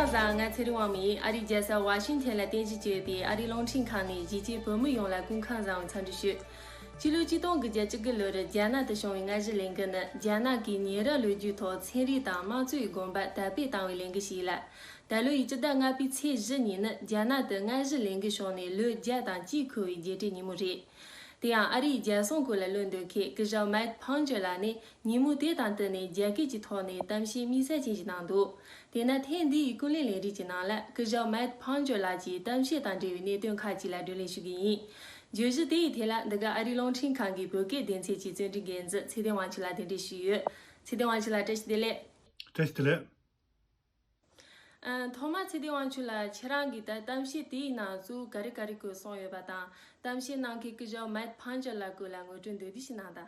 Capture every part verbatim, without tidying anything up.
བཟང་། ང་ཚེ་རིང་དབང་མོ་ཡིན། ཨ་རིའི་རྒྱལ་ས་ཝ་ཤིང་ཐན་ལ་རྟེན་གཞི་བྱས་ཡོད་པའི་ཨ་རིའི་རླུང་འཕྲིན་ཁང་ནས་གཞིས་བྱེས་བོད་མི་ཡོངས་ལ་སྐུ་ཁམས་བཟང་བའི་འཚམས་འདྲི་ཞུ། ཕྱི་ལོ་ཆིག་སྟོང་དགུ་བརྒྱ་བཅུ་དགུ་ལོར་རྒྱ་ནག་ཏུ་བྱུང་བའི་སྔ་གཞུག་ལས་འགུལ་ནི། རྒྱ་ནག་གིས་ཉེ་རབས་ལོ་རྒྱུས་ཐོག་ཚན་རིག་དང་དམངས་གཙོའི་དགོན་པ་དར་སྤེལ་བཏང་བའི་ལས་འགུལ་ཞིག་ཡིན་ལ། ད་ལོ་ཡི་སྤྱི་ཟླ་ལྔ་པའི་ཚེས་བཞི་ཉིན་ནི་རྒྱ་ནག་ཏུ་སྔ་གཞུག་ལས་འགུལ་བྱུང་ནས་ལོ་བརྒྱ་དང་གཅིག་འཁོར་བའི་རྒྱལ་སྤྲད་ཉིན་མོ་རེད། དེ་ཡང་ཨ་རིའི་རྒྱལ་སྲུང་སྐོར་ལ་བློ་འདོན་མཁན་སྐུ་ཞབས་མེག་ཕང་ཇོ་ལགས་ནས་ཉིན་མོ་དེ་དང་བསྟུན་ནས་རྒྱ་སྐད་ཀྱི་ཐོག་ནས་གཏམ་བཤད་དམིགས་བསལ་ཅན་ཞིག་གནང་འདུག་དེས་ན་ཐེངས་འདིའི་ཀུན་གླེང་ལས་རིམ་གྱི་ནང་ལ་སྐུ་ཞབས་མེག་ཕང་ཇོ་ལགས་ཀྱི་གཏམ་བཤད་དང་འབྲེལ་བའི་གནད་དོན་ཁག་ཅིག་ལ་བགྲོ་གླེང་ཞུ་གི་ཡིན། བརྗོད་གཞི་དེ་ཡི་ཐད་ལ་འདི་ག་ཨ་རིའི་རླུང་འཕྲིན་ཁང་གི་བོད་སྐད་སྡེ་ཚན་གྱི་རྩོམ་སྒྲིག་འགན་འཛིན་ཚེ་བརྟན་དབང་ཕྱུག་ལགས་གདན་འདྲེན་ཞུས་ཡོད། ཚེ་བརྟན་དབང་ཕྱུག་ལགས་བཀྲ་ཤིས་བདེ་ལེགས། བཀྲ་ཤིས་བདེ་ལེགས། ཨ། ཐོག་མར་ཚེ་བརྟན་དབང་ཕྱུག་ལགས་ཁྱེད་རང་གིས་ད་གཏམ་བཤད་དེའི་ནང་གཙོ་བོ་ག་རེ་ག་རེ་སྐོར་གསུངས་ཡོད་པ་དང་། གཏམ་བཤད་གནང་མཁན་སྐུ་ཞབས་མེག་ཕང་ཇོ་ལགས་སྐོར་ལ་ངོ་སྤྲོད་མདོར་བསྡུས་ཤིག་གནང་དང་།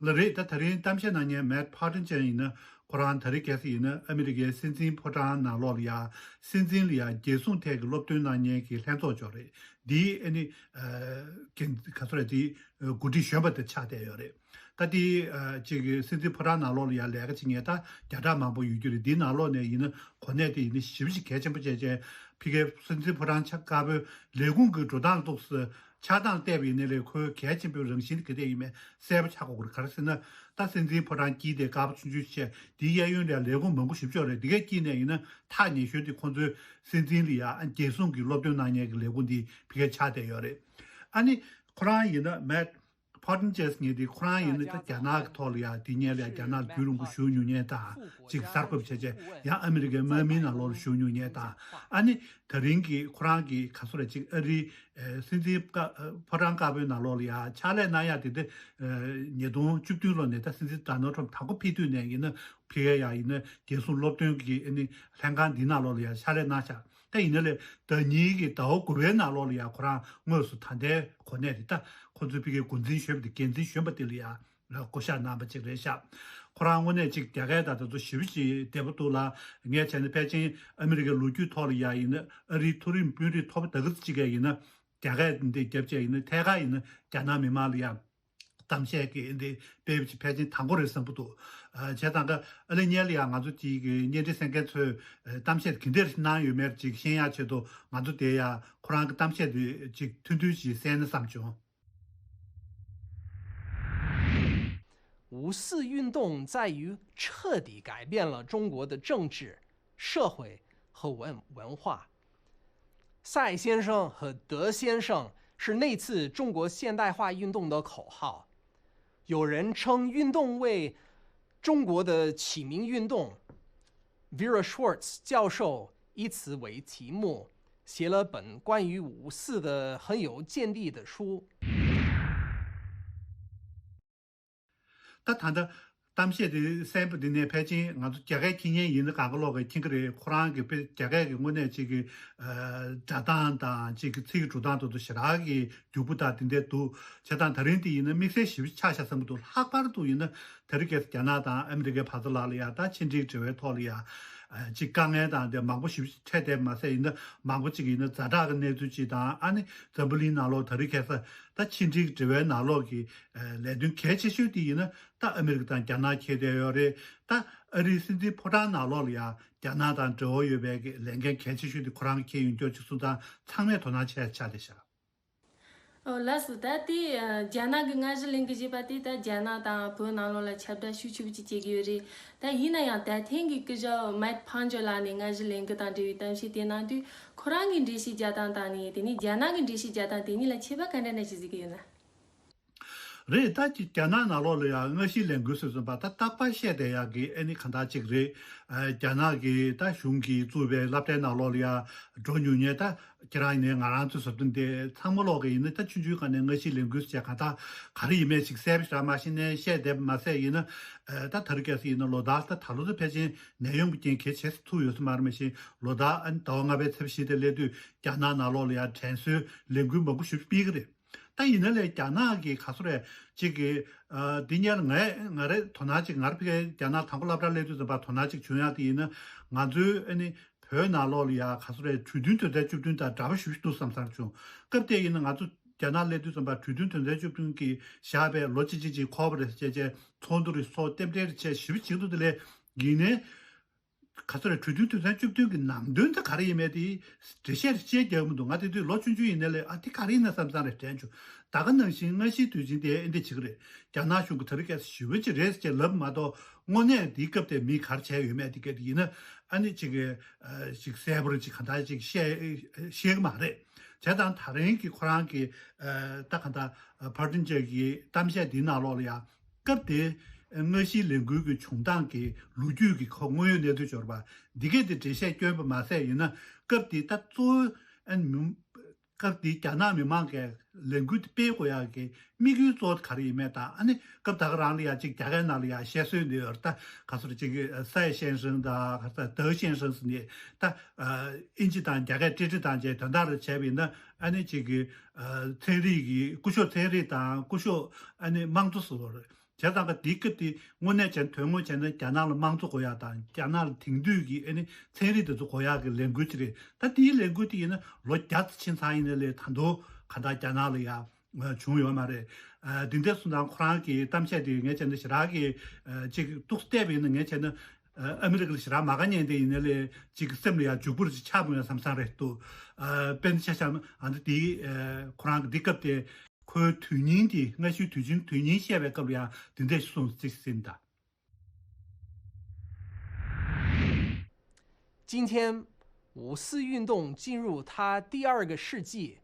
ལགས་རེད། ད་ད་རིང་གཏམ་བཤད་གནང་མཁན་མེག་ཕང་ཇོ་ཡིན་ན་ཁོ་རང་ད་རེས་གལ་སྲིད་ཡིན་ན་ཨ་མི་རི་ཀའི་སྲིད་འཛིན་ཕོ་བྲང་ནང་ལོགས་ལ་ཡ་སྲིད་འཛིན་ལ་ཡ་རྒྱལ་སྲུང་ཐད་ཀྱི་སློབ་སྟོན་གནང་མཁན་གྱི་ལྷན་ཚོགས་ཅིག་རེད། འདིའི་ཨ་ནི་ཨ་འགན་ག་ཚོད་རེད། དེའི་འགོ་ཁྲིད་གཞོན་པ་དེ་ཆགས་བསྡད་ཡོད་རེད། ད་དེ་ཨ་ཅིག་གི་སྲིད་འཛིན་ཕོ་བྲང་ནང་ལོགས་ལ་ཡང་ལས་ཀ་བྱེད་མཁན་ད་བརྒྱ་ཕྲག་མང་པོ་ཡོད་རྒྱུ་རེད། འདིའི་ནང་ལོགས་ནས་ཡིན་ན་གོ་གནས་དེ་ཡིན་ན་ཞེ་པོ་ཅིག་གལ་ཆེན་པོ་བྱས་བྱས་ཕ་གིའི་སྲིད་འཛིན་ཕོ་བྲང་ཆགས་དཀར་པོའི་ལས་ཁུངས་ཀྱི་འགྲོ་སྟངས་ཏོག་ཙམ་ཆགས་སྟངས་བལྟས་པ་ཡིན་ན་ལས་ཁོའི་གལ་ཆེན་པོའི་རང་བཞིན་དེ་ག་དེ་ཡིན་མིན་གསལ་པོ་ཆགས་དགོས་ཀྱི་རེད། ག་རེ་ཟེར་ན་ད་སྲིད་འཛིན་ཕོ་བྲང་དཀྱིལ་དེ་དཀར་པོ་ཆུང་ཆུང་བྱས་དེའི་གཡས་གཡོན་ལ་ལས་ཁུངས་མང་པོ་ཞེ་པོ་ཅིག་ཡོད་རེད། དེ་གའི་དཀྱིལ་ནས་ཡིན་ན་ཐག་ཉེ་ཤོས་དེ་ཁོང་ཚོའི་སྲིད་འཛིན་ལ་ཡ་རྒྱལ་སྲུང་གི་སློབ་སྟོན་གནང་མཁན་གྱི་ལས་ཁུངས་འདི་ཕ་གིར་ཆགས་བསྡད་ཡོད་རེད། ཨ་ནི་ཁོ་རང་ཡིན་ན་མེག་ཕང་ཇོ་ཟེར་མཁན་དེ་ཁོ་རང་ཡིན་ན་ད་རྒྱ་ནག་གི་ཐོག་ལ་ཡ་དེ་སྔོན་ལ་ཡ་རྒྱ་ནག་རྒྱུན་རིང་པོ་བཞུགས་མྱོང་མཁན་དང་ཅིག་གསར་འགོད་བྱས་བྱས་ཡང་ཨ་མི་རི་ཀའི་དམག་མིའི་ནང་ལོགས་ལ་བཞུགས་མྱོང་མཁན་དང་། ཨ་ནི་ད་རིང་གི་ཁོ་རང་གི་ག་ཚོད་རེད་ཅིག་ཨ་རིའི་ཨ་སྲིད་འཛིན་ཀ་ཕོ་བྲང་དཀར་པོའི་ནང་ལོགས་ལ་ཡ་ཕྱག་ལས་གནང་ཡ་དེ་འདི་ཉིས་སྟོང་བཅུ་བདུན་ལོ་ནས་ད་སྲིད་འཛིན་ཌོ་ནལ་ཊམ་དང་པོ་ཕེབས་དུས་ནས་ཡིན་ན་ཕ་གིར་ཡ་ཡིན་ན་རྒྱལ་སྲུང་སློབ་སྟོན་གྱི་ཨ་ནི་ལྷན་ཁང་འདི་ནང་ལོགས་ལ་ཡ་ཕྱག་ལས་གནང་ཤག་ད་ཡིན་ན་ལས་ཟླ་ཉིན་གྱི་ཟླ་བ་དགུ་པའི་ནང་ལོགས་ལ་ཡ་ཁོ་རང་དངོས་སུ་ད་ལྟའི་གོ་གནས་རེད། ད་ཁོ་ཚོའི་ཕ་གིའི་འགོ་འཛིན་གཞོན་པ་དེ་འགན་འཛིན་གཞོན་པ་དེ་ལ་ཡ་བསྐོ་གཞག་གནང་པ་ཅིག་རེད་ཤག་ཁོ་རང་དངོས་གནས་ཅིག་རྒྱ་སྐད་དང་དེ་ཚོ་ཞེ་པོ་ཅིག་བདེ་པོ་འདུག་ལ། ངས་བྱས་ན་ཕལ་ཆེར་ཨ་མི་རི་ཀའི་ལོ་རྒྱུས་ཐོག་ལ་ཡ་ཡིན་ན་ཨ་རིའི་མཐོ་རིམ་དཔོན་རིགས་མཐོ་པོ་ད་ག་ཚོད་ཅིག་ག་ཡིན་ན་རྒྱ་སྐད་འདི་རྒྱབ་བྱས་ཡིན་ན་ཐད་ཀར་ཡིན་ན་རྒྱ་ནག་མི་མང་ལ་ཡ་གཏམ་བཤད་ཀྱི་འདི་སྤེལ་བ་ཅིག་ཕལ་ཆེར་དང་པོ་རེད་བསམ་གྱི་འདུག་ཨ་བྱས་ཙང་ཀ་ཨ་ལེ་ཉལ་ལ་ཡང་ང་ཚོ་དེའི་གི་བརྙན་འཕྲིན་གསན་མཁན་ཚོས་ཨ་གཏམ་བཤད་ག་འདྲས་གནང་ཡོད་མེད་ཅིག་ཤེས་ཡག་ཆེད་དུ་ང་ཚོ་དེ་ཡ་ཁོ་རང་གི་གཏམ་བཤད་དེ་ཅིག་ཐུང་ཐུང་ཞིག་གསན་ན་བསམ་བྱུང་། 五四运动在于彻底改变了中国的政治、社会和文文化。赛先生和德先生是那次中国现代化运动的口号，有人称运动为中国的启明运动。Vera Schwartz 教授以此为题目，写了本关于五四的很有见地的书。 ད་ད་ལྟ་གཏམ་བཤད་དེ་གསན་པ་འདི་ནས་ཕལ་ཆེར་ང་ཚོ་རྒྱ་སྐད་མཁྱེན་མཁན་ཡིན་ན་གང་ག་ལོག་གི་མཁྱེན་གི་རེད། ཁོ་རང་གི་དཔེ་རྒྱ་སྐད་ཀྱི་དངོས་གནས་ཅིག་གི་སྒྲ་གདངས་དང་ཅིག་གི་ཚིག་གི་འགྲོ་སྟངས་དེ་ཚོ་ཞེ་དྲག་གི་རྒྱུག་པོ་དང་དེ་འདྲས་འདུག་བྱས་ཙང་ད་རིང་དེ་ཡིན་ན་དམིགས་བསལ་ཞེ་པོ་ཆགས་ཤག་བསམ་གི་འདུག་ལྷག་པར་དུ་ཡིན་ན་དེ་རིང་ཁ་སང་རྒྱ་ནག་དང་ཨ་མི་རི་ཀའི་བར་མཚམས་ལ་ལ་ཡ་ད་ཕྱི་འབྲེལ་འབྲེལ་བའི་ཐོག་ལ་ཡ་ཅིག་དཀའ་ངལ་དང་དེ་མང་པོ་ཞེ་པོ་འཕྲད་བསྡད་མ་ཟད་ཡིན་ན་མང་པོ་ཅིག་ཡིན་ན་ཛ་དྲག་གི་གནས་ཚུལ་ཅིག་དང་ཨ་ནི་འཛམ་བུ་གླིང་ནང་ལོགས་ད་རིང་ཁ་སང་ད་ཕྱི་འབྲེལ་འབྲེལ་བའི་ནང་ལོགས་ཀྱི་ལས་དོན་གལ་ཆེ་ཤོས་དེ་ཡིན་ན། ད་ཨ་མི་རི་ཀ་དང་རྒྱ་ནག་འཁེལ་བསྡད་ཡོད་རེད། ད་ཨ་རིའི་སྲིད་འཛིན་ཕོ་བྲང་ནང་ལོགས་ལ་ཡང་རྒྱ་ནག་དང་འབྲེལ་བ་ཡོད་པའི་ལས་འགན་གལ་ཆེ་ཤོས་དེ་ཁོ་རང་གིས་འཁྱེར་ཡོང་རྒྱུ་ཅིག་གསུངས་ཙང་ཚང་མས་དོ་སྣང་བྱས་ཆགས་བསྡད་ཤག་ཨོ་ལགས་སོ། ད་དེ་རྒྱ་ནག་གི་སྔ་གཞུག་ལས་འགུལ་ཞེས་པ་དེ་ད་རྒྱ་ནག་དང་བོད་ནང་ལོགས་ལ་ཁྱབ་བསྒྲགས་ཤུགས་ཆེ་པོ་ཅིག་བྱེད་ཀྱི་ཡོད་རེད། ད་ཡིན་ན་ཡང་ད་ཐེངས་ཀྱི་སྐུ་ཞབས་མེག་ཕང་ཇོ་ལགས་ནས་སྔ་གཞུག་ལས་འགུལ་དང་འབྲེལ་བའི་གཏམ་བཤད་དེ་གནང་དུས་ཁོ་རང་གི་འགྲེལ་བཤད་རྒྱག་སྟངས་དང་ནི་དེ་ནས་རྒྱ་ནག་གི་འགྲེལ་བཤད་རྒྱག་སྟངས་དེ་གཉིས་ལ་ཁྱད་པར་ག་འདྲ་འདྲ་ཞིག་གཟིགས་ཀྱི་ཡོད་ན། རེད། ད་ཅིག་རྒྱ་ནག་ནང་ལོགས་ལ་ཡང་སྔ་གཞུག་ལས་འགུལ་ཟེར་བཟོ་པ་ད་རྟག་པར་བཤད་བསྡད་ཡག་གི་ཨ་ནི་གང་ལྟར་ཅིག་རེད། རྒྱ་ནག་གི་ད་གཞུང་གིས་བཙུགས་པའི་སློབ་གྲྭའི་ནང་ལོགས་ལ་ཡང་འགྲོ་མྱོང་མཁན་ད་ཁྱེད་རང་ཡིན་ནའི་ང་རང་ཚོའི་བཟོ་སྟངས་དེ་ཚང་མ་ལོག་གི་ཡིན་ན་ད་ཆུང་ཆུང་སྒང་ནས་སྔ་གཞུག་ལས་འགུལ་ཟེར་གང་ལྟར་ག་རེ་ཡིན་མིན་ཅིག་གསལ་པོ་ཞེ་དྲག་མ་ཤེས་ནའི་བཤད་བསྡད་པ་མ་ཟད་ཡིན་ན། ད་ད་རེས་ཁ་སང་ཡིན་ན་ལོ་ཟླ་ད་ད་ལོ་ཚོ་ཕལ་ཆེར་ནད་ཡམས་ཀྱི་རྐྱེན་གལ་ཆེ་ས་ཐུག་ཡོད་ས་མ་རེད། མ་གཞི་ལོ་ཟླ་ཨ་ནི་ཟླ་བ་ལྔ་པའི་ཚེས་བཞི་དེ་སླེབས་དུས་རྒྱ་ནག་ནང་ལོགས་ལ་ཡང་དྲན་གསོའི་ལས་འགུལ་མང་པོ་ཞིག་སྤེལ་གི་རེད། ད་ཡིན་ན་ལས་རྒྱ་ནག་གི་ག་ཚོད་རེད་ཅིག་གི་འདི་སྔོན་ལ་ངས་ང་རེ་དོ་སྣང་ཅིག་ང་རེ་ཕ་གིར་རྒྱ་ནག་དང་པོ་སློབ་གྲྭ་སླེབས་དུས་ཙམ་པ་དོ་སྣང་ཅིག་བྱུང་ཡག་དེ་ཡིན་ན་ང་ཚོའི་ཨ་ནི་བོད་ནང་ལོགས་ལ་ཡང་ག་ཚོད་རེད་གྲོས་མཐུན་དོན་ཚན་བཅུ་བདུན་དང་འདྲ་པོ་ཞིག་འདུག་བསམ་བསམ་བྱུང་། སྐབས་དེ་ཡིན་ན་ང་ཚོ་རྒྱ་ནག་སླེབས་དུས་ཙམ་པ་གྲོས་མཐུན་དོན་ཚན་བཅུ་བདུན་གྱི་བཞག་པའི་ལོ་གཅིག་གཅིག་གཅིག་འཁོར་བ་རེད་ཟེར་བྱས་བྱས་ཚོགས་འདུ་རེ་ཚོགས་རྟེན་འབྲེལ་རེ་བྱས་ཞེ་པོ་བྱེད་འདུག་དེ་ལས་ཡིན་ནའི། ག་ཚོད་རེད། གྲོས་མཐུན་དོན་ཚན་བཅུ་བདུན་གྱི་ནང་དོན་དེ་ག་རེ་ཡིན་མེད་དེ་འགྲེལ་བཤད་རེ་བཤད་རྒྱག་གི་མི་འདུག་ང་དེ་དུས་ལོ་ཆུང་ཆུང་ཡིན་ནའི་ལས་ཨ་དེ་ག་རེ་ཡིན་ན་བསམ་བསམ་རེ་དྲན་བྱུང་། ད་ག་ནང་བཞིན་སྔ་ཕྱིའི་དུས་ཆེན་དེ་ཨེ་འདྲ་བྱེད་ཀྱི་རེད། རྒྱ་ནག་གཞུང་གི་དེ་རིང་ཁ་སང་ཞེ་པོ་ཅིག་རེད་ཅེས་ལབ་མ་གཏོགས་དངོས་གནས་འདིའི་སྐབས་དེ་མིས་ག་རེ་བྱས་ཡོད་མེད་དེ་ག་དེ་ཡིན་ན་ཨ་ནི་ཅིག་གི་ཅིག་གསལ་པོར་ཅིག་ག་འདྲ་ཅིག་བཤད་ཤེས་ཀྱི་མ་རེད། བྱས་ཙང་ད་རིང་གི་ཁོ་རང་གི་ད་ག་འདྲ་པར་ཏིན་ཅེ་གི་གཏམ་བཤད་འདིའི་ནང་ལོགས་ལ་ཡང་། སྐབས་དེའི་སྔ་ཕྱིའི་ལས་འགུལ་གྱི་བྱུང་སྟངས་ཀྱི་ལོ་རྒྱུས་ཀྱི་ཁོ་དངོས་ཡོད་གནས་ཚུལ་འབྱོར་བ་འདི་གས་དེ་འགྲེལ་བཤད་བསྐྱོན་པ་མ་ཟད་ཡིན་ན། སྐབས་དེའི་ད་གཙོ་བོ་ཨ་ནི་མི་སྐབས་དེའི་རྒྱ་ནག་མི་མང་གིས་ལས་འགུལ་དེ་སྤེལ་དགོས་ཡག་གི་དམིགས་ཡུལ་གཙོ་བོ་དེ་ག་རེ་ཡིན་མེད་དང་། ཨ་ནི་སྐབས་ད་ག་རང་ལ་ཡང་ཅིག་རྒྱ་སྐད་ནང་ལ་ཡང་བཤད་སྲོལ་འདི་ཡོད་རེད། ད་ག་ཚོད་ཅིག་སའེ་先生དང་ག་ཚོད་德先生ཟེར་ནས་ད་ཨིན་ཇི་དང་རྒྱ་སྐད་ཏྲི་ཏྲི་དང་བཅས་དོན་དག་རེ་བྱས་པ་ཡིན་ན་ཨ་ནི་ཅིག་གི་ཚན་རིག་གི་སྐུ་ཞབས་ཚན་རིག་དང་སྐུ་ཞབས་ཨ་ནི་དམངས་གཙོ་ཟེར་བ་རེད། བྱས་ཙང་ཀ་འདི་སྐབས་དེ་དངོས་གནས་བྱས་ན་དོན་དངོས་བྱས་ན་རྒྱ་ནག་ལ་དམངས་གཙོ་དགོས་ཡག་དང་རྒྱ་ནག་ལ་དེང་དུས་ཀྱི་ཨ་ནི་ཚན་རིག་དེ་ཚོ་དགོས་ཡག་གི་ལས་འགུལ་ཅིག་རེད། ད་དེའི་ལས་འགུལ་དེ་ཡིན་ན་ལོ་བརྒྱ་ཙམ་ཕྱིན་ཚར་ཡིན་ནའི་ལས་ད་དུང་གང་ལྟར་རྒྱ་ནག་ལ་ཡ་བྱུང་ཡོད་མ་རེད། ཨ་འདི་འདྲ་སོང་ཙང་ཁོ་རང་གི་གཏམ་བཤད་དེ་ངས་བྱས་ན་ཞེ་དྲག་གི་ཨ་ཅིག་ཏོག་ཙམ་བལྟས་པ་ཡིན་ན་ངས་བྱས་ན་ཨ་ཨ་མི་རི་ཀ་ལ་ཞེ་དྲག་མ་དགའ་མཁན་དེ་ཡིན་ནའི་ལས་ཅིག་སེམས་ལ་ཡ་འཇུག་པོ་རེ་ཅིག་ཆགས་འོང་ཡ་བསམ་བསམ་རེད་འདུག་ཨ་དཔེར་ན་ཆ་བཞག་ན་ཨ་འདི་འདི་ཨ་ཁོ་རང་གི་འདི་སྐབས་དེ། ཁོའི་དུས་ངན་དེ་སྔ་ཕྱིའི་དུས་ཆེན་དུས་ངན་བཤད་པའི་སྐབས་ལ་ཡང་འདི་འདྲ་ཞིག་གསུངས་ཅིག་ཟིན་ད། 今天，五四运动进入它第二个世纪，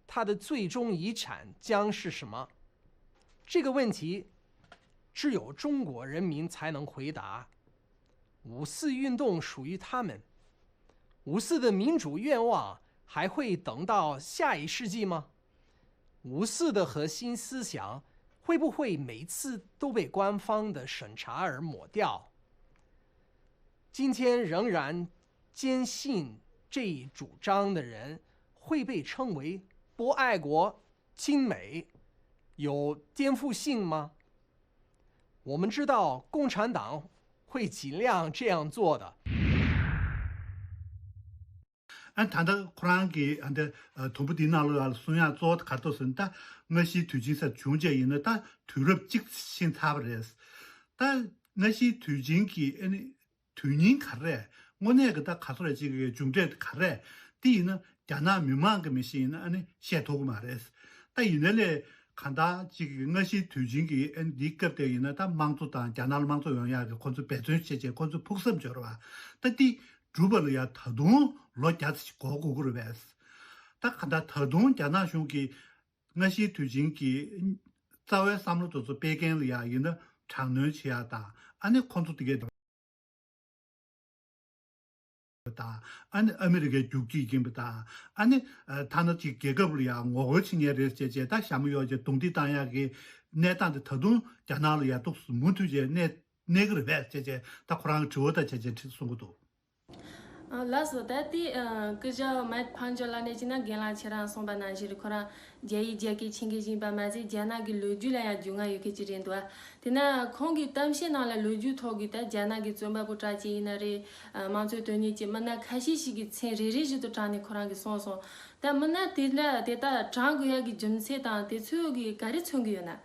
它的最终遗产将是什么？这个问题，只有中国人民才能回答。五四运动属于他们，五四的民主愿望还会等到下一世纪吗？五四的核心思想会不会每次都被官方的审查而抹掉？今天仍然坚信这一主张的人会被称为不爱国、亲美、有颠覆性吗？我们知道共产党会尽量这样做的。 ཨ་ད་ལྟ་ཁོ་རང་གི་ཨ་འདི་དུམ་བུ་འདིའི་ནང་ལོགས་ལ་གསུང་ཡག་གཙོ་བོ་ག་རེ་འདུག་ཟེར་ན། ད་སྔ་ཕྱིའི་དུས་ཆེན་ཟེར་བྱུང་རྗེས་ཡིན་ན་ད་དུས་རབས་གཅིག་ཕྱིན་ཚར་བ་རེད། ད་སྔ་ཕྱིའི་དུས་ཆེན་གྱི་ཨ་ནི་དོན་སྙིང་ག་རེ་རེད། དངོས་གནས་ཀྱི་ད་ག་ཚོད་རེད། ཅིག་གི་མཇུག་འབྲས་དེ་ག་རེ་རེད། དེ་ཡིན་ན་རྒྱ་ནག་མི་མང་གི་མི་ཤེས་ཡིན་ན་ཨ་ནི་བཤད་ཐུབ་ཀྱི་མ་རེད། ད་ཡིན་ན་ལས་གང་ལྟར་ཅིག་གི་སྔ་ཕྱིའི་དུས་ཆེན་གྱི་ཨ་ནི་འདིའི་སྐབས་དེ་ཡིན་ན་ད་དམངས་གཙོ་དང་རྒྱ་ནག་ལ་དམངས་གཙོ་ཡོང་ཡག་གི་ཁོ་ཚོ་འབད་བརྩོན་བྱས་བྱས་ཁོ་ཚོ་ཕུགས་བསམ་འབྱོར་བ་ད་དེ་འགྲུབ་པ་ལ་ཡང་ད་དུང་ལོ་བརྒྱ་ཙམ་ཞིག་འགོར་དགོས་ཀྱི་རེད་པས། ད་གང་ལྟར་ད་དུང་རྒྱ་ནག་གཞུང་གིས་སྔ་ཕྱིའི་དུས་ཆེན་གྱི་རྩ་བའི་བསམ་བློ་དེ་ཚོ་སྤེལ་མཁན་ལ་ཡང་ཡིན་ན་དྲག་གནོན་བྱེད་ཡག་དང་། ཨ་ནི་ཁོང་ཚོ་དེ་གའི་དང་། ཨ་ནི་ཨ་མི་རི་ཀའི་རྒྱུག་ཁྱི་ཡིན་པ་དང་། ཨ་ནི་ཐ་ན་ཅིག་རྒྱལ་ཁབ་ལ་ཡང་ངོ་རྒོལ་བྱེད་མཁན་རེད་ཅེས་བྱས་ད་ཞྭ་མོ་གཡོགས་བྱས་རྡུང་རྡེག་བཏང་ཡག་གི་གནས་སྟངས་དེ་ད་དུང་རྒྱ་ནག་ལ་ཡང་ཏོག་ཙམ་མུ་མཐུད་བྱས་གནས་གནས་ཀྱི་རེད་པས་ཅེས་བྱས་ད་ཁོ་རང་གི་དྲི་བ་དང་བྱས་བྱས་དྲིས་གསུང་གི་འདུག་ལགས་སོ། ད་ལྟའི་སྐུ་ཞབས་མེག་ཕོམ་པེ་ཨོ་ལགས་ནས་བྱས་ན་རྒན་ལགས་ཁྱེད་རང་གསུངས་པ་ནང་བཞིན་རེད། ཁོ་རང་རྒྱ་ཡིག་རྒྱ་སྐད་ཤེས་མཁན་ཞིག་ཡིན་པ་མ་ཟད་རྒྱ་ནག་གི་ལོ་རྒྱུས་ལ་ཡང་རྒྱུས་མངའ་ཡོད་མཁན་ཅིག་རེད་འདུག་དེས་ན་ཁོང་གི་གཏམ་བཤད་ནང་ལ་ལོ་རྒྱུས་ཐོག་གི་ད་རྒྱ་ནག་གི་རྩོམ་པ་པོ་གྲགས་ཅན་ཡིན་ན་རེད། དམངས་གཙོའི་དོན་གཉེར་གྱི་མི་སྣ་ཁ་ཤས་ཤིག་གི་མཚན་རེ་རེ་བཞིན་དུ་དྲངས་ནས་ཁོ་རང་གིས་གསུངས་སོང་། ད་མི་སྣ་དེ་འདྲ་དེ་དག་དྲངས་དགོས་ཡག་གི་རྒྱུ་མཚན་དང་དེ་ཚོ་གིས་ག་རེ་མཚོན་གྱི་ཡོད་ན།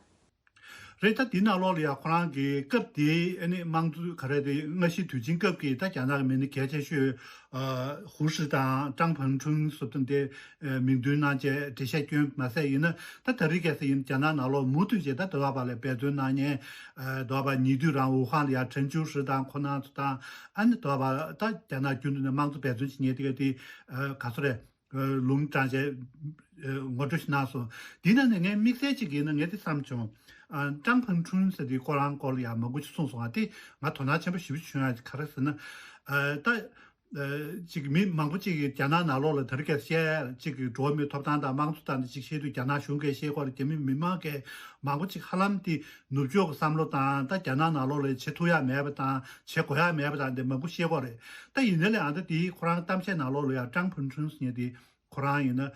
རེད། ད་དེ་ནང་ལོགས་ལ་ཡང་ཁོ་རང་གི་སྐབས་དེའི་ཨ་ནི་དམངས་གཙོ་ག་རེ་དེ་སྔ་ཕྱི་དུས་ཆེན་སྐབས་ཀྱི་ད་རྒྱ་ནག་གི་མི་སྣ་གལ་ཆེ་ཤོས་ཧུ་ཧྲི་དང་ཀྲང་ཕན་ཁྲུན་སོགས་དང་དེ་མིང་འདོན་གནང་བྱས་འགྲེལ་བཤད་བསྐྱོན་མ་ཟད་ཡིན་ན། ད་ད་རེས་ཁ་སང་ཡིན་རྒྱ་ནག་ནང་ལོགས་མུ་མཐུད་བྱས་ད་དེ་བ་བ་ལ་འབད་བརྩོན་གནང་མཁན་དེ་བ་བ་ཉེ་དུས་རང་ཝུ་ཧན་ལ་ཡང་ཁྲེན་ཅུའུ་ཧྲི་དང་ཁོ་རང་ཚོ་དང་། ཨ་ནི་དེ་བ་བ་ད་རྒྱ་ནག་རྒྱུན་དུ་ནས་དམངས་གཙོ་འབད་བརྩོན་བྱེད་མཁན་དེ་ག་དེ་ག་ཚོད་རེད། ལུང་དྲངས་བྱས་ངོ་སྤྲོད་ཞིག་གནང་སོང་། དེའི་ནང་ནས་ངས་དམིགས་བསལ་གཅིག་ཡིན་ན་ངས་འདི་བསམ་བྱུང་། ཀྲང་ཕན་ཁྲུན་ཟེར་དེའི་སྐོར་རང་སྐོར་ལ་ཡང་མང་པོ་ཞིག་གསུངས་སོང་། ཨ་དེ་ང་དོ་སྣང་ཆེན་པོ་ཞེ་པོ་ཞིག་བྱུང་ཡ་ག་རེ་ཟེར་ན། ད་ཅིག་མི་མང་པོ་ཅིག་གིས་རྒྱ་ནག་ནང་ལོགས་ལ་དེ་རིང་ཁ་སང་ཅིག་གི་འགྲོ་བ་མིའི་ཐོབ་ཐང་དང་དམངས་གཙོ་དང་དེ་ཅིག་བཤད་དུས་རྒྱ་ནག་གཞུང་གིས་བཤད་སྐོར་རྒྱ་མི་མི་མང་གིས་མང་པོ་ཅིག་ཧ་ལམ་དེ་ནུབ་ཕྱོགས་ཀྱི་བསམ་བློ་དང་ད་རྒྱ་ནག་ནང་ལོགས་ལ་བྱེད་ཐུབ་ཡ་མེད་པ་དང་བྱེད་དགོས་ཡ་མེད་པ་དང་དེ་མང་པོ་བཤད་སྐོར་རེད། ད་ཡིན་ནའི་ལས་ཨ་ད་དེའི་ཁོ་རང་གཏམ་བཤད་ནང་ལོགས་ལ་ཡང་ཀྲང་ཕུན་ཁྲུན་ཟེར་མཁན་དེ་ཁོ་རང་ཡིན་ན།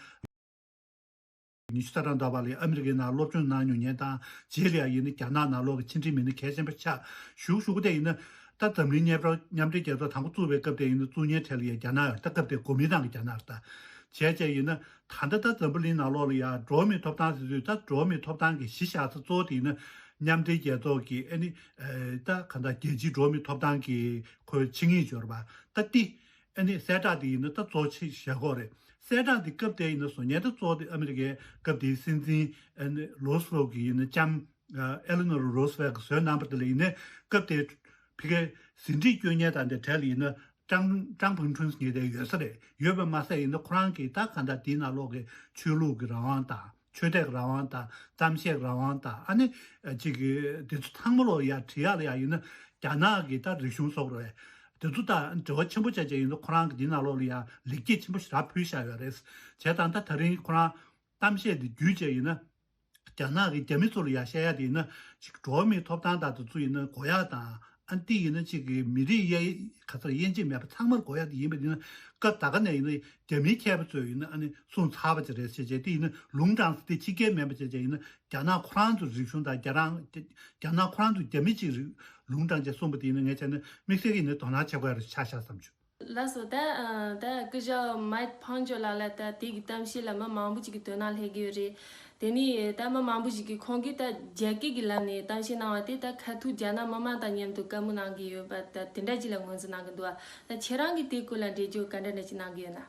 ཉི་ཤུ་རྩ་གྲངས་འདྲ་བ་ལ་ཨ་མི་རི་ཀའི་ནང་སློབ་སྦྱོང་གནང་མྱོང་མཁན་དང་རྗེས་ལ་ཡང་ཡིན་ན་རྒྱ་ནག་ནང་ལོགས་ཀྱི་ཕྱི་འབྲེལ་མི་སྣ་གལ་ཆེན་པོ་ཆགས་བཞུགས་བཞུགས་དེ་ཡིན་ན། ད་འཛམ་གླིང་མཉམ་རོགས་མཉམ་འབྲེལ་རྒྱལ་ཚོགས་དང་པོ་བཙུགས་པའི་སྐབས་དེ་ཡིན་ན་བཙུགས་མཁན་གྲས་ལ་ཡང་རྒྱ་ནག་ཡོད། ད་སྐབས་དེ་གོ་མིན་ཏང་གི་རྒྱ་ནག་རེད། ད་བྱས་བྱས་ཡིན་ན་ད་ལྟ་ད་འཛམ་བུ་གླིང་ནང་ལོགས་ལ་ཡང་འགྲོ་བ་མིའི་ཐོབ་ཐང་ཟེར་དུས་ད་འགྲོ་བ་མིའི་ཐོབ་ཐང་གི་གཞི་བཞག་ས་གཙོ་བོ་དེ་ཡིན་ན། མཉམ་འབྲེལ་རྒྱལ་ཚོགས་ཀྱི་ཨ་ནི་ད་ག་འདྲ་རྒྱལ་སྤྱིའི་འགྲོ་བ་མིའི་ཐོབ་ཐང་གི་ཁོའི་ཆིངས་ཡིག་ཅིག་ཡོད་རེད་པ། ད་འདི་ཨ་ནི་གསལ་བསྒྲགས་འདི་ཡིན་ན་ད་གཙོ་ཆེ་བཞག་གི་ཡོད་རེད། གསལ་བསྒྲགས་འདི་སྐབས་དེ་ཡིན་ན་བཟོ་མཁན་ད་གཙོ་བོ་དེ་ཨ་མི་རི་ཀའི་སྐབས་དེའི་སྲིད་འཛིན་ཨ་ནི་རོ་སི་ཝེལ་གྱི་ཡིན་ན་ལྕམ་ཨེ་ལི་ནོར་རོ་སི་ཝེལ་གྱིས་བཟོས་གནང་བ་དེ་ལ་ཡིན་ན་སྐབས་དེ་ཕ་གིའི་ཟིན་བྲིས་སྐྱོན་མཁན་དང་དེ་གྲས་ལ་ཡིན་ན་ཀྲང་ཀྲང་ཕུང་ཁྲུན་ཟེར་མཁན་དེ་ཡོད་ས་རེད། ཡོད་པ་མ་ཟད་ཡིན་ན་ཁོ་རང་གིས་ད་ག་འདྲ་དེའི་ནང་ལོགས་ཀྱི་ཆོས་ལུགས་ཀྱི་རང་དབང་དང་ཆོས་དད་ཀྱི་རང་དབང་དང་གཏམ་བཤད་ཀྱི་རང་དབང་དང་ཨ་ནི་ཅིག་གི་དེ་ཚོ་ཚང་མ་ལོག་ཡ་བྲིས་ཡག་ལ་ཡ་ཡིན་ན་རྒྱ་ནག་གི་ད་རིག་གཞུང་སོགས་རེད། དེ་ཚོ་དང་འབྲེལ་བ་ཆེན་པོ་བྱས་བྱས་ཡིན་ན་ཁོ་རང་གི་དེའི་ནང་ལོགས་ལ་ཡ་ལེགས་སྐྱེས་ཆེན་པོ་ཞེ་དྲག་ཕུལ་བཞག་ཡོད་རེད། བྱས་ཙང་ད་ད་རིང་ཁོ་རང་གཏམ་བཤད་འདི་བརྒྱུད་བྱས་ཡིན་ན། རྒྱ་ནག་གི་རྒྱ་མི་ཚོ་ལ་ཡ་བཤད་ཡ་དེ་ཡིན་ན་ཅིག་འགྲོ་བ་མིའི་ཐོབ་ཐང་དང་དེ་ཚོ་ཡིན་ན་དགོས་ཡ་དང་ཨ་འདི་ཡིན་ན་ཅིག་གི་མི་རིགས་དབྱེ་ག་ཚོད་དབྱེ་འབྱེད་མེད་པ་ཚང་མར་དགོས་ཡ་དེ་ཡིན་པ་ཡིན་ན་སྐབས་ད་ག་ནས་ཡིན་ན་རྒྱ་མིའི་མཁས་པ་ཚོས་ཡིན་ན་ཨ་ནི་གསུངས་ཚར་བ་ཅིག་རེད་ཟེར་བྱས་དེ་ཡིན་ན་ལུང་དྲངས་ཟེར་དེ་ཕྱི་རྒྱལ་མིན་པ་བྱས་བྱས་ཡིན་ན་རྒྱ་ནག་ཁོ་རང་ཚོའི་རིག་གཞུང་དང་རྒྱ་རང་རྒྱ་ནག་ཁོ་རང་ཚོའི་རྒྱ་མི་ཅིག་རིག་ལུང་དྲངས་བྱས་གསུངས་པ་དེ་ཡིན་ན་ངས་བྱས་ན་དམིགས་བསལ་གྱི་ཡིན་ན་དོ་སྣང་བྱེད་དགོས་ཡ་རེ་ཆགས་ཤག་བསམ་བྱུང་། ལགས་སོ། ད་ཨ་ད་སྐུ་ཞབས་མའེག་ཕོམ་པིའོ་ལགས་ལ་ད་དེ་གི་གཏམ་བཤད་ལ་མི་མང་པོ་ཅིག་གི་དོ་སྣང་སླེབས་ཀྱི་ཡོད་རེད། དེ་ནས་ད་མི་མང་པོ་ཞིག་གིས་ཁོང་གིས་ད་རྒྱ་སྐད་ཀྱི་ལམ་ནས་གཏམ་བཤད་གནང་བ་དེ་ད་ཁ་ཐུག་རྒྱ་ནག་མི་མང་དང་མཉམ་དུ་བཀའ་མོལ་གནང་གི་ཡོད་པ་ད་དེ་འདྲ་ཅིག་ལ་ངོས་འཛིན་གནང་གི་འདུག་ད་ཁྱེད་རང་གིས་དེའི་སྐོར་ལ་འགྲེལ་བརྗོད་ག་འདྲ་འདྲ་ཅིག་གནང་གི་ཡོད་ན།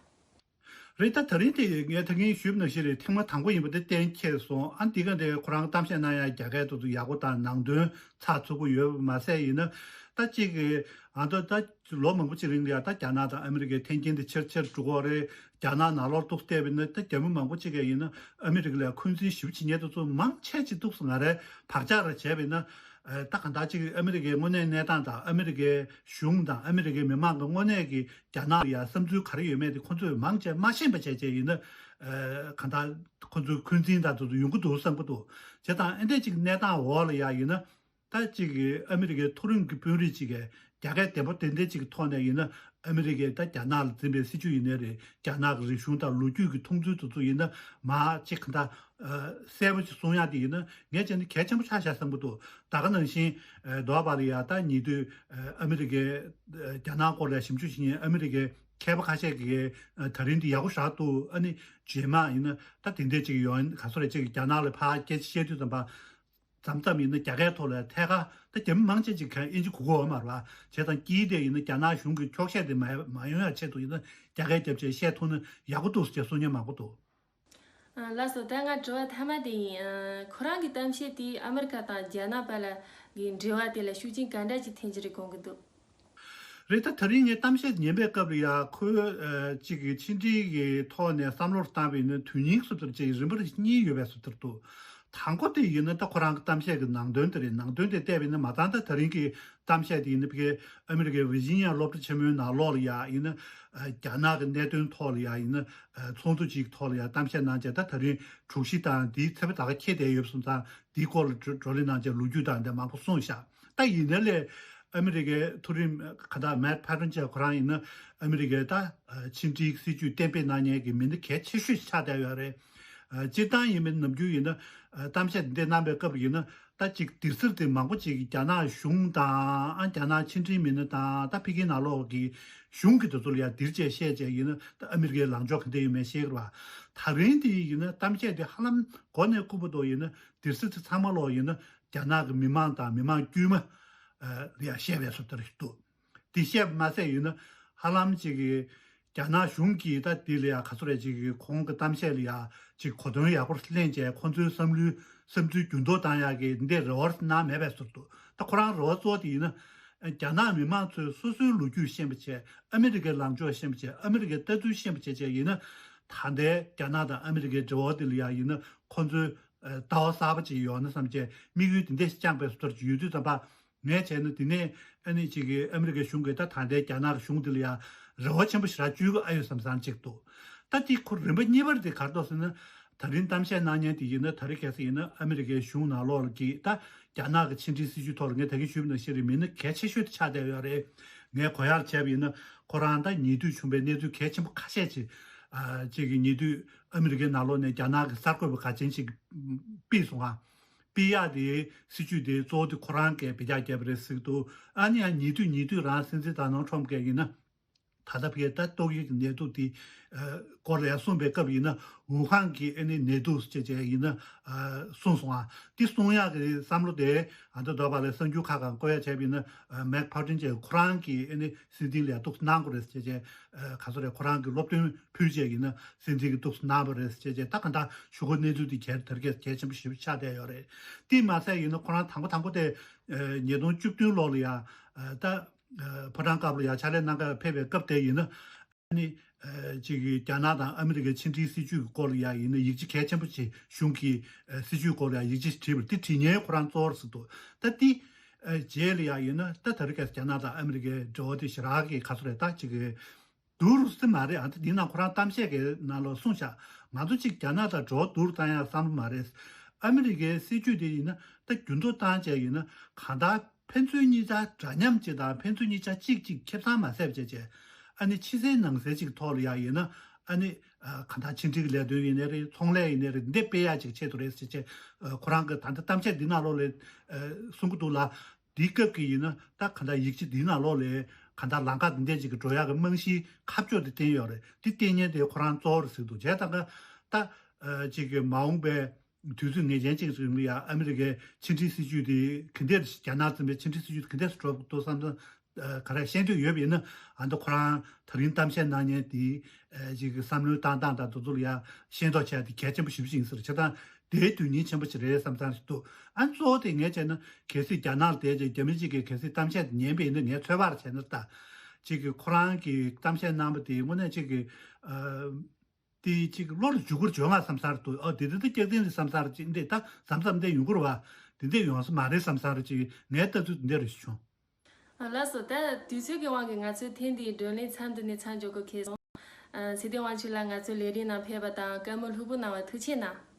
རེད། ད་ད་རིང་དེ་ངས་ད་གིན་ཞུས་པ་ནང་བཞིན་རེད། ཐེངས་མ་དང་པོ་ཡིན་པ་དེ་གཏན་འཁེལ་སོང་། ཨ་འདི་ག་དེ་ཁོ་རང་གཏམ་བཤད་གནང་ཡ་རྒྱ་སྐད་དེ་ཚོ་ཡག་པོ་དང་ནང་དོན་ཚགས་ཚུད་པོ་ཡོད་པ་མ་ཟད་ཡིན་ན་ད་གཅིག་གི་ཨ་མདོ་ད་ལོ་མང་པོ་ཅིག་རིང་ལ་ཡ་ད་རྒྱ་ནག་དང་ཨ་མི་རི་ཀའི་འཐེན་འཁྱེར་འདི་ཆེར་ཆེར་འགྲོ་གི་རེད། རྒྱ་ནག་ནང་ལོགས་གཏུགས་བལྟས་པ་ཡིན་ན་ད་རྒྱ་མི་མང་པོ་ཅིག་གིས་ཡིན་ན་ཨ་མི་རི་ཀ་ལ་འཁོན་འཛིན་ཞེ་པོ་བྱེད་མཁན་དེ་ཚོ་མང་ཆེ་ཅིག་འདུག་སེ་ང་རའི་བག་ཆགས་ར་བྱས་པ་ཡིན་ན་ད་གང་ལྟར་ཅིག་ཨ་མི་རི་ཀའི་དངོས་གནས་གནས་སྟངས་དང་ཨ་མི་རི་ཀའི་གཞུང་དང་ཨ་མི་རི་ཀའི་མི་མང་གི་དངོས་གནས་ཀྱི་རྒྱ་ནག་ལ་ཡ་བསམ་ཚུལ་ག་རེ་ཡོད་མེད་དེ་ཁོ་ཚོས་མང་ཆེ་མ་ཤེས་པ་བྱས་བྱས་ཡིན་ན་གང་ལྟར་ཁོ་ཚོའི་འཁོན་འཛིན་དང་དེ་ཚོ་ཡོང་གི་འདུག་བསམ་གྱི་འདུག་བྱས་ཙང་ཨ་འདྲས་ཅིག་གནས་སྟངས་འོག་ལ་ཡ་ཡིན་ན། ད་གཅིག་གིས་ཨ་མི་རི་ཀའི་མཐོ་རིམ་གྱི་དཔོན་རིགས་གཅིག་གིས་རྒྱ་སྐད་བདེ་པོ་དེ་འདྲ་གཅིག་གི་ཐོག་ནས་ཡིན་ན་ཨ་མི་རི་ཀས་ད་རྒྱ་ནག་ལ་འཛིན་པའི་སྲིད་བྱུས་ཡིན་ནའི་རེད། རྒྱ་ནག་གི་རིག་གཞུང་དང་ལོ་རྒྱུས་ཀྱི་མཐོང་ཚུལ་དེ་ཚོ་ཡིན་ན་མ་གཅིག་ག་འདྲ་གསལ་པོ་ཅིག་གསུང་ཡག་དེ་ཡིན་ན་ངས་བྱས་ན་གལ་ཆེན་པོ་ཆགས་ཤག་བསམ་གྱི་འདུག་ད་ག་ནང་བཞིན་འདོགས་པ་ལ་ཡ་ད་ཉེ་དུས་ཨ་མི་རི་ཀས་རྒྱ་ནག་སྐོར་ལ་ཞིབ་འཇུག་བྱེད་མཁན་ཨ་མི་རི་ཀའི་མཁས་པ་ཁ་ཤས་ཀྱིས་ད་རིང་འདི་ཡག་པོ་ཞེ་དྲག་འདུག་ཨ་ནི་རྗེས་མ་ཡིན་ན་ད་དེ་འདྲ་ཅིག་ཡོང་ག་ཚོད་རེད་ཅིག་རྒྱ་ནག་ལ་ཕར་སྐད་ཆ་བཤད་དུས་ཙམ་པ། མཚམས་མཚམས་ཡིན་ན་རྒྱ་སྐད་ཐོག་ལ་ཐད་ཀར་ད་རྒྱ་མི་མང་ཆེ་ཅིག་གིས་དབྱིན་ཇི་གོ་གི་ཡོད་མ་རེད་པ། བྱས་ཙང་དཀྱིལ་དེ་ཡིན་ན་རྒྱ་ནག་གཞུང་གི་འཁྱོག་བཤད་དེ་མ་མ་ཡོང་ཡ་ཆེད་དུ་ཡིན་ན་རྒྱ་སྐད་རྒྱབ་བྱས་བཤད་ཐུབ་ན་ཡག་པོ་འདུག་ཟེར་གསུང་མཁན་མང་པོ་འདུག་ཨ་ལགས་སོ། ད་ང་དྲི་བ་མཐའ་མ་དེ་ཡིན། ཨ་ཁོ་རང་གི་གཏམ་བཤད་དེས་ཨ་མི་རི་ཀ་དང་རྒྱ་ནག་བར་ལ་གི་འབྲེལ་བ་དེ་ལ་ཤུགས་རྐྱེན་ག་འདྲ་ཅིག་ཐེབས་ཀྱི་རེད་དགོངས་ཀྱི་འདུག་རེད། ད་ད་རིང་ངས་གཏམ་བཤད་ཉན་པའི་སྐབས་ལ་ཡ་ཁོས་ཨ་གཅིག་གི་ཕྱི་འབྲེལ་གྱི་ཐོག་ནས་བསམ་བློར་བཏང་བ་ཡིན་ན་དོན་སྙིང་སུ་ལྟར་ཅིག་རིམ་པར་གཉིས་ཡོད་པའི་སུ་ལྟར་འདུག་དང་པོ་དེ་ཡིན་ན་ད་ཁོ་རང་གི་གཏམ་བཤད་ཀྱི་ནང་དོན་དེ་རེད། ནང་དོན་དེ་བལྟས་པ་ཡིན་ན་མ་ཚང་ད་ད་རིང་གི་གཏམ་བཤད་དེ་ཡིན་ན་ཕ་གི་ཨ་མི་རི་ཀའི་ཝི་ཇི་ནི་ཡ་སློབ་གྲྭ་ཆེན་མོའི་ནང་ལོགས་ལ་ཡ་ཡིན་ན་ཨ་རྒྱ་ནག་གི་གནད་དོན་ཐོག་ལ་ཡ་ཡིན་ན་ཨ་ཚོགས་འདུ་ཅིག་ཐོག་ལ་ཡ་གཏམ་བཤད་གནང་བྱས་ད་ད་རིང་དྲུག་བཞི་དང་དེའི་ཚེས་པ་ད་ག་འཁེལ་བསྡད་ཡོད་སོང་ཙང་དེའི་སྐོར་ལ་བགྲོ་བགྲོ་གླེང་གནང་བྱས་ལོ་རྒྱུས་དང་དེ་མང་པོ་གསུངས་ཤག་ད་ཡིན་ནའི་ལས་ཨ་མི་རི་ཀའི་མཐོ་རིམ་ག་ད་མེག་ཕེ་ཊོན་ཅེ་ཁོ་རང་ཡིན་ན་ཨ་མི་རི་ཀའི་ད་ཕྱི་འབྲེལ་སྲིད་ཇུས་གཏན་འབེབས་གནང་མཁན་གྱི་མི་སྣ་གལ་ཆེ་ཤོས་ཆགས་བསྡད་ཡོད་རེད། སྤྱིར་བཏང་ཡིན་པའི་ནམ་རྒྱུན་ཡིན་ན་གཏམ་བཤད་འདི་འདྲ་གནང་པའི་སྐབས་ཡིན་ན་ད་ཅིག་དིར་སིར་དེ་མང་པོ་ཅིག་རྒྱ་ནག་གཞུང་དང་ཨ་རྒྱ་ནག་ཕྱི་འབྲེལ་མི་སྣ་དང་ད་ཕ་གིའི་ནང་ལོགས་ཀྱི་གཞུང་གི་དེ་ཚོ་ལ་ཡང་དིར་བཅས་བཤད་བྱས་ཡིན་ན་ད་ཨ་མི་རི་ཀའི་ལངས་ཕྱོགས་ག་འདྲ་ཡོད་མེད་ཤེས་ཀྱི་རེད་པ། ད་རིང་དེ་ཡིན་ན་གཏམ་བཤད་དེ་ཧ་ལམ་མགོ་ནས་རྐུབ་བར་དུ་ཡིན་ན་དིར་སིར་དེ་ཚང་མ་ལོག་ཡིན་ན་རྒྱ་ནག་གི་མི་མང་དང་མི་མང་དཀྱུས་མ་ལ་ཡང་བཤད་པའི་བཟོ་ལྟ་རེད་འདུག་དེ་བཤད་པ་མ་ཟད་ཡིན་ན་ཧ་ལམ་ཅིག་གི་རྒྱ་ནག་གཞུང་གིས་ད་འདི་ལ་ཡང་ག་ཚོད་རེད་ཅིག་གི་ཁོང་གི་གཏམ་བཤད་ལ་ཡང་ཅིག་གོ་དོན་ཡག་པོ་ལེན་བྱས་ཁོང་ཚོའི་བསམ་བློའི་བསམ་ཚུལ་འགྱུར་ལྡོག་བཏང་ཡག་གི་འདི་རེ་བ་གནང་མེད་པའི་ཟུར་དུ་ད་ཁོ་རང་རེ་བ་གཙོ་བོ་དེ་ཡིན་ན་རྒྱ་ནག་མི་མང་ཚོས་སོ་སོའི་ལོ་རྒྱུས་ཤེས་པ་བྱས་ཨ་མི་རི་ཀའི་ལངས་ཕྱོགས་ཤེས་པ་བྱས་ཨ་མི་རི་ཀའི་ལྟ་ཚུལ་ཤེས་པ་བྱས་བྱས་ཡིན་ན་ད་ལྟའི་རྒྱ་ནག་དང་ཨ་མི་རི་ཀའི་འབྲེལ་བ་དེ་ལ་ཡང་ཡིན་ན་ཁོང་ཚོའི་ལྟ་བ་གསར་པ་ཅིག་ཡོང་ན་བསམ་བྱས་དམིགས་ཡུལ་དེ་འདྲ་ཞིག་བཅངས་པའི་ཟུར་དུ་ཡོད་དུས་ཙམ་པ། ངས་བྱས་ན་དེ་ནས་ཨ་ནི་ཅིག་གི་ཨ་མི་རི་ཀའི་གཞུང་གིས་ད་ད་ལྟའི་རྒྱ་ནག་གི་གཞུང་འདི་ལ་ཡང་རེ་བ་ཆེན་པོ་ཞེ་དྲག་བཅོལ་གི་ཨ་ཡོད་བསམ་བསམ་ཅིག་འདུག་ད་དེ་ཁོ་རིམ་པ་གཉིས་པར་དེ་ག་རེ་འདུག་ཟེར་ན་ད་རིང་གཏམ་བཤད་གནང་མཁན་དེ་ཡིན་ན་ད་རེས་གལ་སྲིད་ཡིན་ན་ཨ་མི་རི་ཀའི་གཞུང་ནང་ལོགས་ལ་གི་ད་རྒྱ་ནག་གི་ཕྱི་འབྲེལ་སྲིད་ཇུས་ཐོག་ལ་ངས་ད་གིན་ཞུས་པ་ནང་བཞིན་རེད་མི་སྣ་གལ་ཆེ་ཤོས་དེ་ཆགས་བསྡད་ཡོད་རེད། ངས་གོ་ཡག་བྱས་པ་ཡིན་ན་ཁོ་རང་ད་ཉེ་དུས་བྱུང་བའི་གནས་ཚུལ་གལ་ཆེན་པོ་ཁ་ཤས་ཅིག་ཨ་ཅིག་གི་ཉེ་དུས་ཨ་མི་རི་ཀའི་ནང་ལོགས་ནས་རྒྱ་ནག་གི་གསར་འགོད་པ་ག་ཅན་ཅིག་ཕུད་སོང་ང་། ཕུད་ཡག་དེ་སྲིད་ཇུས་དེ་གཙོ་བོ་དེ་ཁོ་རང་གིས་འབུད་རྒྱག་བརྒྱབ་པ་རེད་ཟེར་གྱི་འདུག་ཨ་ནི་ཡང་ཉེ་དུས་ཉེ་དུས་རང་སྲིད་འཛིན་ད་ནོལ་ཁྲོམ་གིས་ཡིན་ན། ད་ལྟ་བར་ད་ཏོག་དབྱིབས་ཀྱི་ནད་དུག་དེ་སྐོར་ལ་ཡང་གསུངས་པའི་སྐབས་ཡིན་ན་ཝུ་ཧན་གྱི་ཨ་ནི་ནད་དུག་ཅེས་བྱས་ཡིན་ན་གསུངས་སོང་ཨ། དེ་གསུང་ཡག་གི་བསམ་བློ་དེ་ཨ་མདོ་འདོད་པ་ལས་གསར་འགྱུར་ཁག་གང་བཀོད་ཡ་བྱས་པ་ཡིན་ན་མེག་ཕར་ཏིན་ཅེས་ཁོ་རང་གི་ཨ་ནི་སྲིད་འཛིན་ལ་ཡང་ཏོག་ཙམ་གནང་དགོས་རེད་ཅེས་བྱས་ག་ཚོད་རེད། ཁོ་རང་གི་སློབ་སྟོན་ཕུལ་བྱས་ཡིན་ན་སྲིད་འཛིན་གྱི་ཏོག་ཙམ་གནང་བ་རེད་ཅེས་བྱས་ད་ག་འདྲ་ཞུ་སྒོ་གནས་ཚུལ་དེ་གལ་དར་གལ་གལ་ཆེན་པོ་ཞེ་པོ་ཆགས་བསྡད་ཡོད་རེད། དེ་མ་ཟད་ཡིན་ན་ཁོ་རང་དང་པོ་དང་པོ་དེ་ཉིས་སྟོང་བཅུ་བདུན་ལོ་ལ་ཡང་ད་ཕོ་བྲང་དཀར་པོ་ལ་ཡང་ཕྱག་ལས་གནང་གར་ཕེབས་པའི་སྐབས་དེ་ཡིན་ན་ཨ་ནི་ཅིག་རྒྱ་ནག་དང་ཨ་མི་རི་ཀའི་ཕྱི་འབྲེལ་སྲིད་ཇུས་ཀྱི་སྐོར་ལ་ཡང་ཡིན་ན་ཡིག་ཆ་གལ་ཆེན་པོ་ཅིག་གཞུང་གི་སྲིད་ཇུས་སྐོར་ལ་ཡང་ཡིག་ཆ་བྲིས་པ་དེ་བྲིས་མཁན་ཁོ་རང་གཙོ་བོར་ཟེར་འདུག་ད་དེ་རྗེས་ལ་ཡང་ཡིན་ན་ད་ད་རེས་ཀྱི་རྒྱ་ནག་དང་ཨ་མི་རི་ཀའི་འབྲེལ་བ་དེ་ཞེ་དྲག་གི་ག་ཚོད་རེད། ད་ཅིག་སྡུག་རུ་སེ་མ་རེད་ཨ། ད་འདི་ནང་ཁོ་རང་གཏམ་བཤད་ཀྱི་ནང་ལ་གསུངས་ཤག་ང་ཚོ་གཅིག་རྒྱ་ནག་དང་འགྲོ་བསྡུར་བཏང་ཡག་བསམ་བློ་མ་རེད། ཨ་མི་རི་ཀའི་སྲིད་ཇུས་དེ་ཡིན་ན་ད་རྒྱུན་སྡོད་བཏང་བྱས་ཡིན་ན་གང་ལྟར་ཕན་ཚུན་གཉིས་ཆ་འདྲ་མཉམ་གཅིག་དང་ཕན་ཚུན་གཉིས་ཆ་གཅིག་གཅིག་ཁེ་བཟང་མ་ཟད་བྱས་བྱས་ཨ་ནི་ཕྱི་གསལ་ནང་གསལ་གཅིག་ཐོག་ལ་ཡག་ཡིན་ན་ཨ་ནི་གང་ལྟར་ཕྱི་འབྲེལ་གྱི་ལས་དོན་ཡིན་ནའི་རེད། ཚོང་ལས་ཡིན་ནའི་རེད། འདི་སྤེལ་ཡག་ཅིག་ཆེད་དུ་རེད་ཟེར་བྱས་ཁོ་རང་གི་ད་ལྟ་གཏམ་བཤད་འདི་ནང་ལོགས་ལ་གསུང་གི་འདུག་ལ། འདིའི་སྐབས་ཀྱི་ཡིན་ན་ད་གང་ལྟར་ཡིག་ཆ་འདིའི་ནང་ལོགས་ལ་གང་ལྟར་ལམ་ཁ་འདི་འདྲས་ཅིག་གི་འགྲོ་ཡག་གི་རྨང་གཞིའི་ཁ་ཕྱོགས་དེ་བསྟན་ཡོད་རེད། འདི་བསྟན་མཁན་དེ་ཁོ་རང་གཙོ་བོ་རེད་ཟེར་འདུག་བྱས་ཙང་ཀ་ད་ཅིག་གི་མ་འོངས་པའི་དུས་ཚོད་ངེས་ཅན་ཅིག་རིང་ལ་ཡང་ཨ་མི་རི་ཀའི་ཕྱི་འབྲེལ་སྲིད་ཇུས་དེ་ག་འདྲས་རྒྱ་ནག་འཛིན་པའི་ཕྱི་འབྲེལ་སྲིད་ཇུས་དེ་ག་འདྲས་སུ་འགྲོ་འདུག་བསམ་ཙང་ག་རེ་ཤེས་འདོད་ཡོད་པ་ཡིན་ན་ཨ་ནི་ཁོ་རང་ད་རིང་གཏམ་བཤད་གནང་མཁན་དེ་ཅིག་གི་བསམ་བློའི་བཏང་སྟངས་དང་དེ་ཚོ་ལ་ཡང་ཤེས་རྟོགས་བྱས་ཏེ་གལ་ཆེན་པོ་ཞེ་པོ་ཅིག་ཡིན་ས་རེད། བྱས་ཙང་དེའི་དོན་སྙིང་ཆེན་པོ་ཅིག་རེད་བསམ་བསམ་ཞིག་འདུག་ཨ་ནི་གཙོ་བོ་དེ་ངས་བྱས་ན་གལ་སྲིད་རྒྱ་ནག་ལ་བསྡད་རྗེས་རྒྱ་མི་གཅིག་གིས་གལ་སྲིད་གཏམ་བཤད་དེ་ཉན་པ་ཡིན་ན་ངའི་ཚོད་དཔག་བྱས་ན་ད་ཅིག་གི་ཁོ་རང་གིས་གཏམ་བཤད་གནང་བ་དེ་དངོས་གནས་ཅིག་གི་དེ་ཅིག་བློ་ལ་འཇུག་གི་འཇོན་ང་བསམ་ས་རེད་འདུག་ཨ་དེ་དེ་ད་སྐྱག་རྫུན་རེད་བསམ་ས་རེད། ཅིག་འདི་ད་བསམ་བསམ་འདི་ཡོང་གི་རེད་བ། དེ་འདྲས་ཡོང་ས་མ་རེད་བསམ་ས་རེད། ཅིག་ངའི་ལྟ་ཚུལ་དེ་འདྲས་རེད་བྱུང་། ལགས་སོ། ད་དུས་ཚོད་ཀྱི་དབང་གིས་ང་ཚོའི་ཐེངས་འདིའི་བགྲོ་གླེང་མཚམས་འདི་ནས་མཚམས་འཇོག་དགོས་ཁེལ་སོང་། ཚེ་བརྟན་དབང་ཕྱུག་ལགས་ང་ཚོའི་ལས་རིམ་ནང་ཕེབས་པ་དང་བཀའ་མོལ་ལྷུག་པོ་གནང་བར་ཐུགས་རྗེ་གནང་།